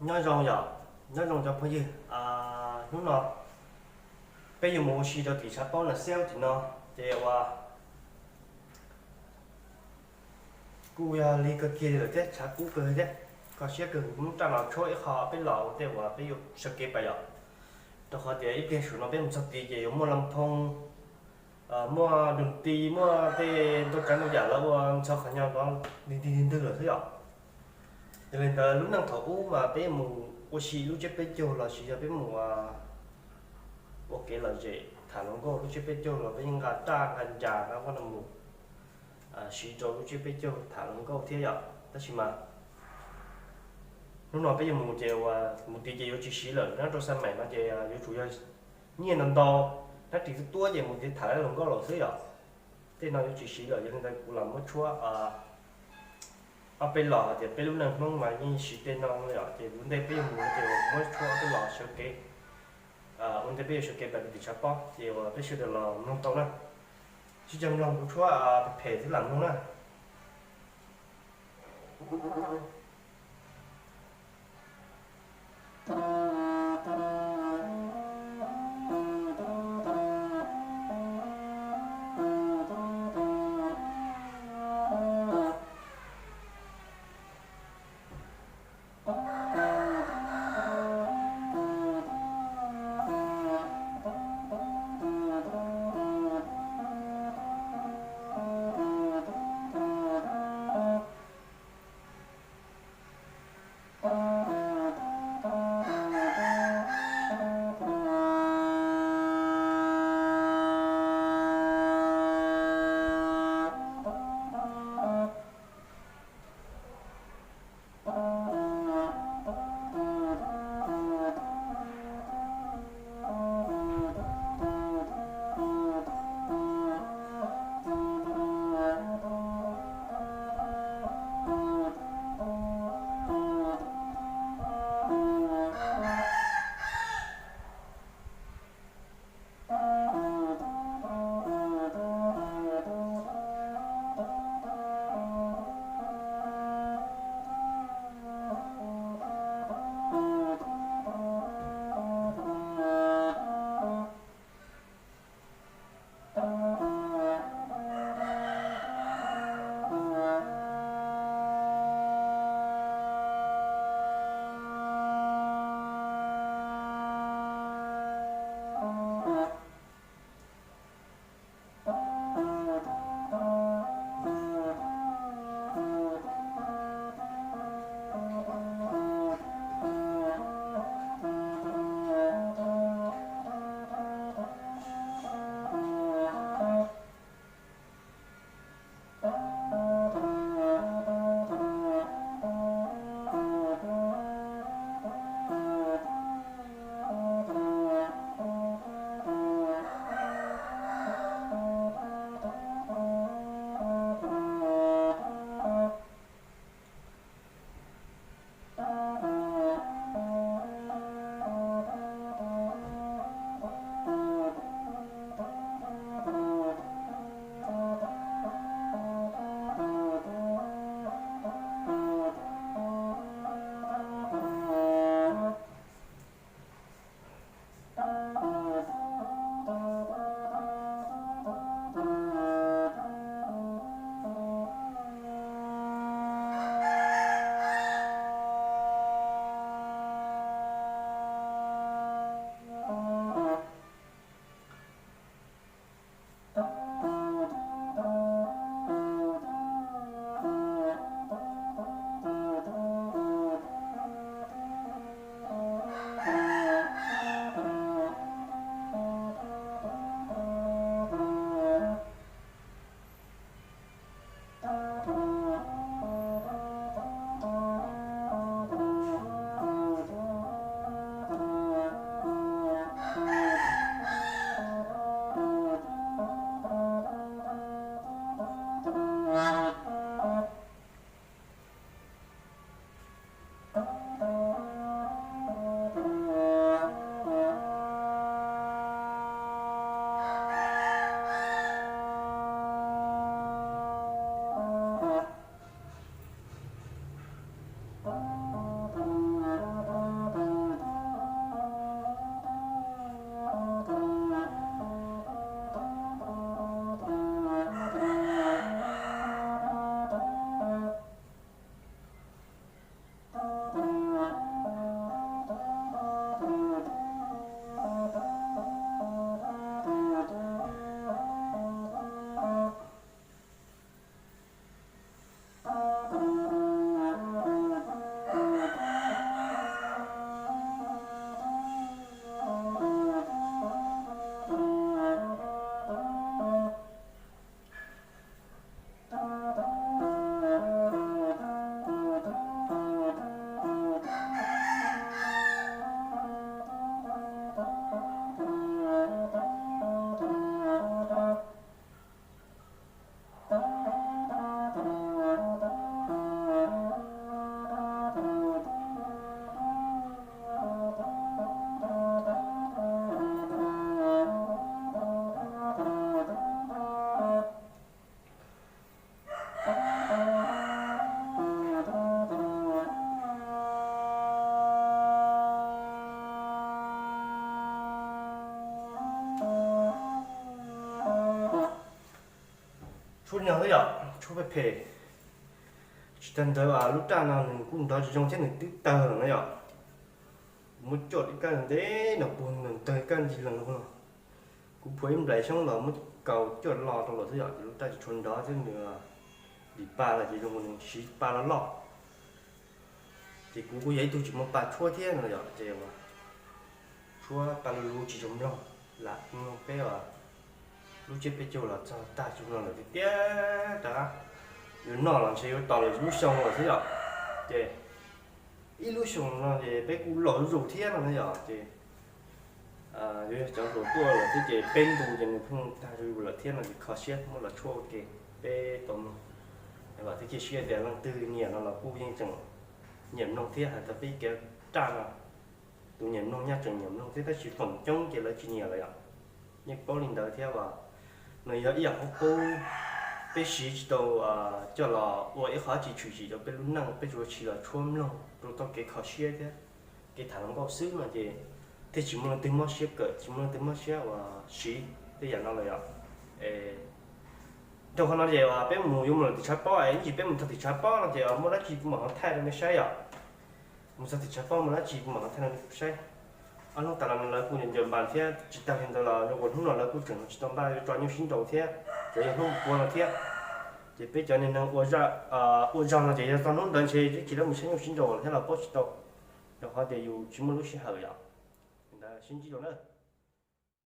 Nyob zoo yom, nyob zoo cov phooj ywg. Hnub no peb yuav mus ua si rau tim tshav pob no xwb tim no, ces uas kuj yog lig kawg kiag li lawm thiab, tshav kub kawg thiab. Kho siab kawg, muab raj los tshuab ib qho peb los ua tej uas peb yuav sawv kev pais yom. Rau qhov tias ib pliag saum no peb mus txog tid ces yuav muaj las phoo, muaj dum ti, muaj tej ntau tsav ntau yam lawv ua ntxhov qhov nyo no lig tig lig ntwg lawm xwb yom. Yog li ntawd lub neej thaum ub mas peb mus ua si lub tsiab peb caug los sis yog peb mus ua kev lom zem tham hluas nkauj lub tsiab peb caug los peb yeej nqa raj nqa ncas nqa vaj no mus siv rau lub tsiab peb caug tham hluas nkauj thiab yom. Tab sis mas hnub no peb yuav mus ces uas mus tid ces yuav tsis siv lawm, nyob rau xa maim no ces yuav tsum yog nyiaj ntau ntau, hnab ris tuab tuab ces mus tid tham hluas nkauj lawm xwb yom. Tej no yuav tsis siv lawm, yog li ntawd kuv los muab tshuab ob peb los hais tias peb lub neej Hmoob mas yeej siv tej no yom. Ces ua ntej peb yuav mus ces muab tshuab ob peb los sawv kev, ua ntej peb yuav sawv kev pais rau tim tshav pob ces uas peb sawv daws los mloog tau na. Sib cog mloog, kuv tshuab phem xwb lam mloog na. No xwb yom, tshuab phem phem. Tsis tag ntawd lub raj no nws kuj nrov tsis zoo thiab nws twb tawg lawm na yom. Kuv muab coj ib kab ntev no puag nws tawg ib kab ntsis lees no. Kuv phuam ib nplais xyoob los muab kaus coj lo rau lawm xwb yom, ces lub raj tsis tshua nrov thiab nws dim pa los ces zoo nws siv pa loj loj. Ces kuv kuj yog ib tug tsis muaj pa tshuab thiab no yom, ces tshuab pa luv luv tsis zoo mloog, lam mloog peb lub tsiab peb caug los txog tag tsis mloog lawm tiag tiag rov qab. Yuav noj los ntshe yuav tos lawm lub xyoo lawm xwb yom. Ces ib lub xyoo no ces peb kuj laus zuj zus thiab no na yom, ces yuav yog cov hluas tuaj lawm thiab ces peb ntu ces nws pheej tag zuj zus lawm thiab no ces kho siab muab los tshuab ua ke peb tau mloog. Vam thiab cia siab tias leej twg nyiam no los kuj yeej tseem nyiam mloog thiab, hais txog peb kev raj no tus nyiam mloog nyaj tseem nyiam mloog thiab tab sis feem coob ces lawv tsis nyiam lawm yom. Yeej paub li ntawd thiab as, nws yog ib yam qub qub, peb siv tsis tau coj los ua ib qho tsis tshwm sim rau peb lub neej, peb tsuas siv los tshuab mloog rau txoj kev kho siab thiab kev tham hluas nkauj xwb no ces thiaj tsis muaj leej twg mob siab kawm, tsis muaj leej twg mob siab uas siv tej yam no lawm yom. Rau qhov no ces peb mus yuav mus lawm tim tshav pob es ib ntsis peb mus txog tim tshav pob no ces muaj dab tsi kuv mam ho thaij rau nej saib yom. Mus txog tim tshav pob muaj dab tsi kuv mam ho thaij rau nej saib. Ob hnub tas los no lawv kuj ncaws npas thiab tsis tag li ntawd los ua hnub no lawv kuj tseem tsis tau npaj yuav tso nyuj sib nraus thiab, tseem yog hnub ua no thiab. Ces peb cov niag neeg ua zog no ces yog txog hnub ntawd ntshe ib chim lawv mus saib nyuj sib nraus thiab los paub tsis tau, rau qhov tias yus tsis muaj lub sij hawm yom. Li ntawd sib ntsib dua na.